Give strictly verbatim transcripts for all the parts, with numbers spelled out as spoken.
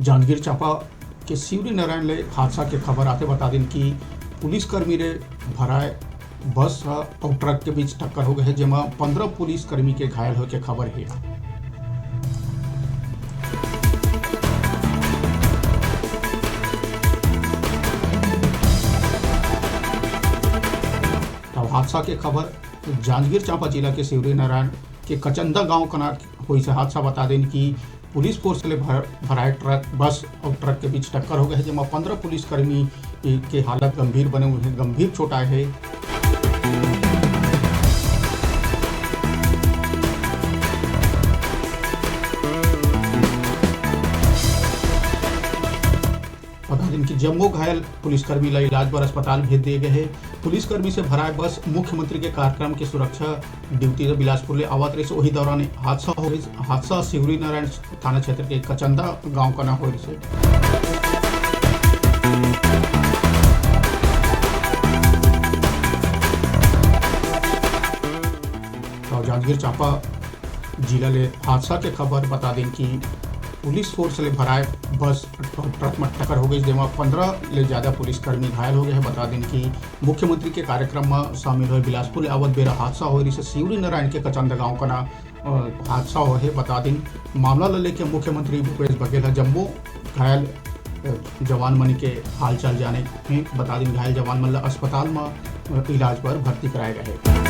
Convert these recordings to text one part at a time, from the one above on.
जांजगीर चांपा के शिवरीनारायण ले हादसा के खबर आथे। बता दिन कि पुलिसकर्मी ले भराए बस ह अउ ट्रक के बीच टक्कर हो गए हे, जेमा पंद्रह पुलिसकर्मी के घायल होए के खबर हे। तब हादसा के खबर जांजगीर चांपा जिला के शिवरीनारायण के कचंदा गांव कना होइस हे हादसा। बता देन कि पुलिस फोर्स ले भर, भराए ट्रक, बस अउ ट्रक के बीच टक्कर हो गए हे, जेमा पंद्रह पुलिसकर्मी के हालत गंभीर बने हुए हे, गंभीर चोट आए हे। बता देन कि जम्मो घायल पुलिसकर्मी ला इलाज बर अस्पताल भेज दिए गए हे। पुलिसकर्मी से भराए बस मुख्यमंत्री के कार्यक्रम के सुरक्षा ड्यूटी से बिलासपुर ले आवत रहिस। वही दौरान हादसा हो गइस। हादसा शिवरीनारायण थाना क्षेत्र के कचंदा गांव कना होइस हे। अउ जांजगीर चांपा जिला ले हादसा के खबर। बता देन कि पुलिस फोर्स ले भराए बस ट्रक में टक्कर हो गई, जेमा पंद्रह ले ज्यादा पुलिसकर्मी घायल हो गए हे। बता देन कि मुख्यमंत्री के कार्यक्रम में शामिल हुए बिलासपुर ले आवत बेरा हादसा हो रहिस हे। शिवरीनारायण के कचंदा गांव कना, अ, हादसा हो हे। बता देन मामला ल लेके मुख्यमंत्री भूपेश बघेल ह जम्मो घायल, अ, जवान मन के हालचाल जाने हे। बता देन घायल जवान मन ल अस्पताल में, अ, इलाज बर भर्ती कराए गए हे।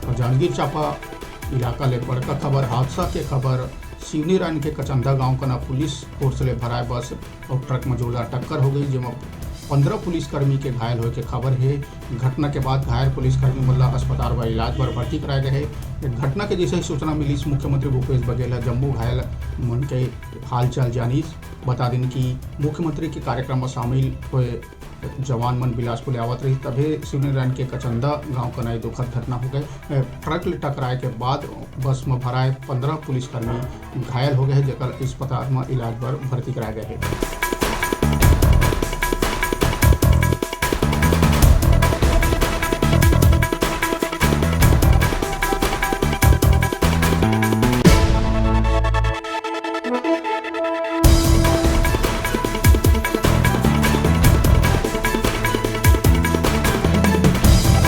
अउ जांजगीर चांपा इलाका ले बड़का खबर, हादसा के खबर। शिवरीनारायण के कचंदा गांव कना पुलिस फोर्स ले भराए बस अउ ट्रक में जोरदार टक्कर हो गई, जेमा पंद्रह पुलिसकर्मी के घायल होए के खबर हे। घटना के बाद घायल पुलिसकर्मी मन ला अस्पताल बर इलाज बर भर्ती कराए गए हे। घटना के जैसे ही सूचना मिलिस, मुख्यमंत्री भूपेश बघेल ह जम्मो घायल मन के हालचाल जानिस। बता दिन कि मुख्यमंत्री के कार्यक्रम में शामिल हुए जवान मन बिलासपुर ले आवत रहिस, तभे शिवरीनारायण के कचंदा गांव कना ए दुखद घटना हो गए। ए, ट्रक ले टकराए के बाद बस में भराए पंद्रह पुलिसकर्मी घायल हो गए हे, जेकर अस्पताल में इलाज बर भर्ती कराए गए हे।